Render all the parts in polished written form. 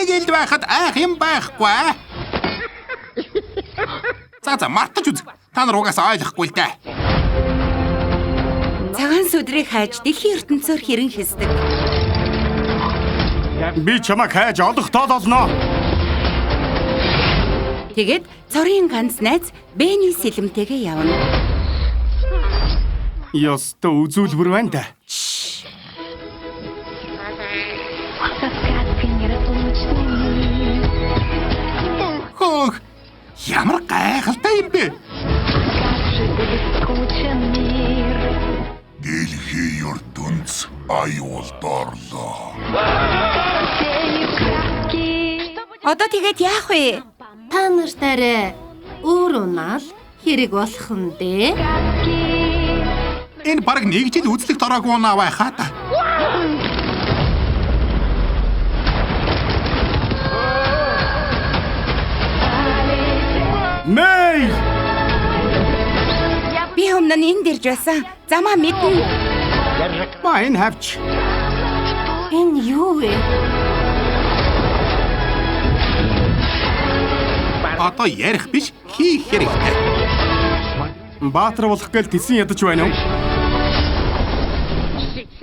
Нэг ил байхад айх юм байхгүй. За мартаж үз. Та нар угаасаа ойлгохгүй л дээ. Цагаан сүдрийг хайж дэлхийн ертөнцөөр хэрэн хэсдэг. Би чамайг хайж олох тоол олно. Тэгээд цорын ганц найз Бэни сэлэмтэйгээ явна. Ёстой үзүүлбэр байна да. Каскадки неразлучны мы. Хөөх. Ямар гайхалтай юм бэ? Как же будет скучен мир. Дэлхийн ертөнц аюулд орлоо. Тени краски. Одоо тэгээд яах вэ? Та нарт арай өөр унаал хэрэг болох нь дээ. Энэ баг нэг жил үзлэгт ороогүй унаа байхаа та. Мэй! Би өмнө нь энд ирж байсан. Замаа мэднэ. Ба энэ хавч. Энэ юу вэ? Одоо ярих биш хийх хэрэгтэй. Баатар болох гээл тэсэн ядаж байна уу?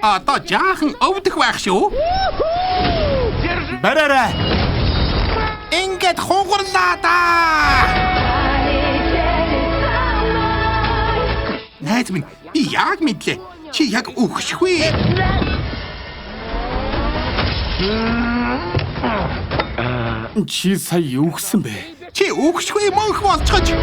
Одоо жаахан өвдөх байх шүү. Бараарай. Ингээд хугарлаа да. Найз минь би яг мэдлээ. Чи яг өгшгүй. Чи сая юу гэсэн бэ? Чи өгшгүй мөнх болчихож.